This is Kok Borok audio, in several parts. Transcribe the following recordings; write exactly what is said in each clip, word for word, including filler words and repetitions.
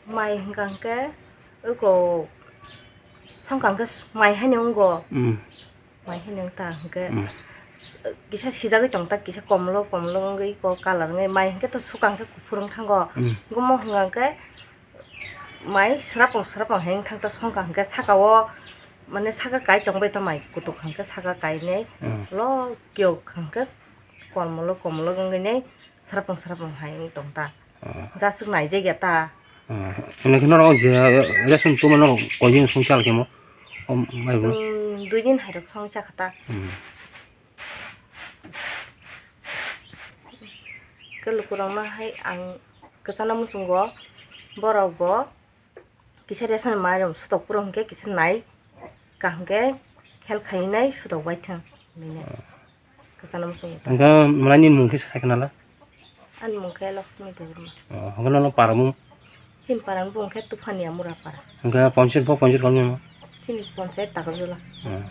Mai hwnkha hwnkhe, oko songkha hwnkhe mai haino wngo. Mm. Mai haino wngta hwnkhe, mm, kisa sijagwi tongta, kisa komlo komlo wngwi eko colour wngwi, mai hwnkhe to sukha hwnkhe kuphur wng thango. Mm. Omo hwnkha hwnkhe mai srapong srapong hai wng thangta songkha hwnkhe saka o, mane saka kai tongbai ta mai kutuk hwnkhe saka kainai, mm, lo kiyok hwnkhe komlo komlo wngwi nai srapong srapong hai wng tongta. Ah. Gaswk naijak ya ta. Ah, hwnwi khe norok je ration tuma norok koi din song chal khe mo? O, mai bo? Chwng dui din hai rok song cha kha ta. Hmm. Khe lukurokno hai ang kwchana muchungo borok bo kisa ration mairum sutok phuru hwnkhe kisa nai kaham khe khel khai nai sutok bai thang. Bini kwchana muchungo ta. Hwnkhe mwnai nini mung khe sai khna la? Ani mung khe Lakshmi Debbarma. Oh, hwnkhe nono para mung? Chini para ni bung khe Tuphani Amura para. Hwnkhe ponchayat bo ponchayat kami no? Chini ponchayat Takarjala. Oh.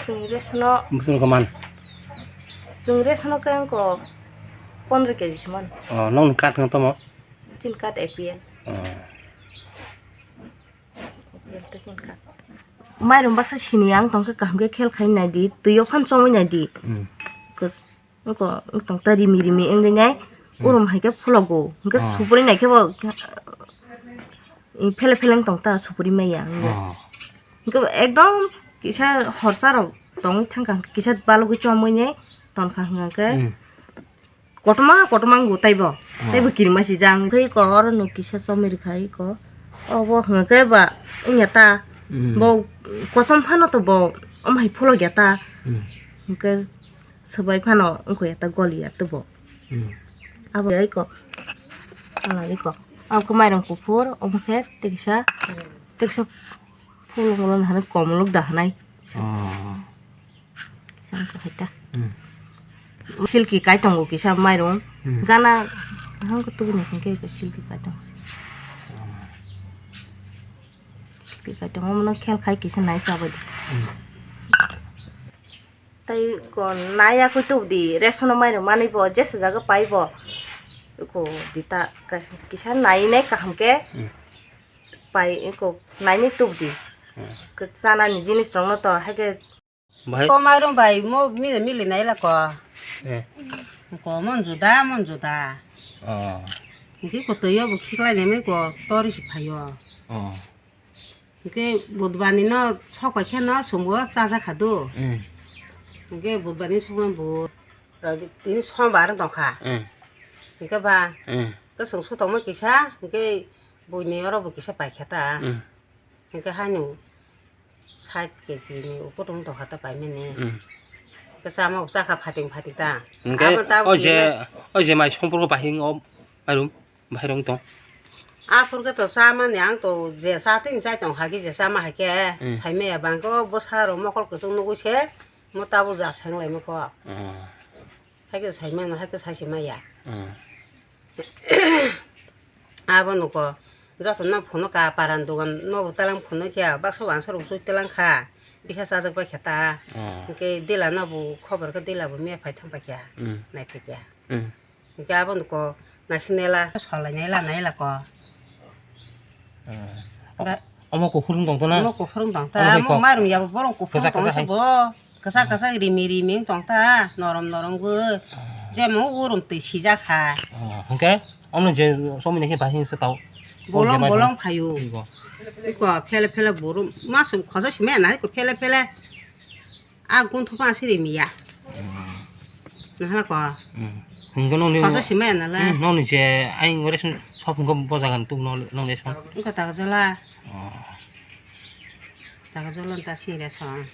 Chwng ration o. Bwswk khe man? Chwng ration o khe wngkha pondro K G se man. Oh, nokni card wngkha tamo? Chini card A P L. Oh. A P L to chini card. Mairum baksa sini ang tongkhe kaham khe khel khai nai di, twi o phan chongwi nai di. Hmm. Kos-, wngkha, wngkha tongta rimi rimi wngwi nai, hmm, urum hai khe phulogo. Hwnkhe, oh, supuri nai khe bo, phele phele wng tongta supuri maya. Oh. Hwnkhe ekdom kisa horsa rok tongwi thangkha, kisa balugwi chomwi nai tongkha hwnkhe. Hmm. Kotorma kotorma wngo taibo. Oh. Taibo kirima sijak. Tei ko oro no kisa chomwi rwkha iko. Obo hwnkhe ba wngya ta. Hmm. Bo kosom phano to bo omo hai pholok ya ta. Hmm. Hwnkhe swbai phano wngkha ya ta goli ya ta bo. Hmm. Abo ya iko. Ala iko. Abo khe mairum kuphur, omo khe teksa, teksa pholok molo hwnwi komolok da hwnai. Oh. Sang ko hai ta. Hmm. Silki kai tongo kisa mairum. Hmm. Gana hang ko tubu ni hingke ko silki kai tongo. Silki kai tongo, mono khel khai kisa nai chabai di. Hmm. Tai ko nai ya ko tubu di, ration o mairum manwi bo jesa jaga pai bo. Ko di ta kas-, kisa nai nai kaham ke. Hmm. Pai ko nai ni tubu di. Hmm. Ko chana ni jinis rok no to hai ke Bahai. Ko mairum bai mo mile mile nai la ko. Eh. Ko mon juda, mon juda. Oh. Hingke ko toyo bo khiklai nai mai ko tori si phaio. Oh. Hingke budbani no sok pai khe no sungo chaja kha do. Mm. Hingke budbani sok man bu. Rabi tin sombar tong kha. Mm. Hingke ba. Mm. Ke sung sotong mo kisa, hingke buini oro bo kisa pai kha ta. Mm. Hingke haino sait K G ni upor wng tongkha ta paimani. Mm. Khe chama bo chakha phating phating ta. Hingke abo ta o je, khe o je mai somporko bahing o mairum, bahai rong tong. Aphur khe to chamani ang to je cha tini chai tong hagi je chama hai khe. Mm. Saimaya bang khe o bwsa rok mokol kwchwng nugui se mo tabuk ja seng lai mokol. Mm. Hai khe sai mano, hai khe sai se maya. Mm. Abo nuko joto no phuno ka paran dogan no bo talang phuno khe baksa wansuk rok sui talang kha. Bikha chajak bai khe ta. Oh. Hingke dila no bo khobor khe dila bo me phai thang pai kha. Mm. Nai phai kha. Mm. Hingke abo nuko naising nela solai nela nela ko. Oh. Ba- Omo kuphur wng tong na? Omo kuphur wng tong ta. Omo hai kok. Mairum ya bo borong kuphur wng tong se bo. Kwchak kwchak rimi rimi wng tong ta, norom norom bo. Jemon urum twi sijak kha. Oh, hwnkhe omoni je somoi naikhe bahai se tao. Bolong bolong phaio. Iko phele phele borom masum khoja simi nai ko phele phele. A gunthuma siri miya. Nahana ko. Hwnkhe nokni khoja simi nalai. Nokni je aing ore song sop hwnkhe bo jaga ni tuk nokni song. Iko tak jala. Oh. Tak jala ta siri song.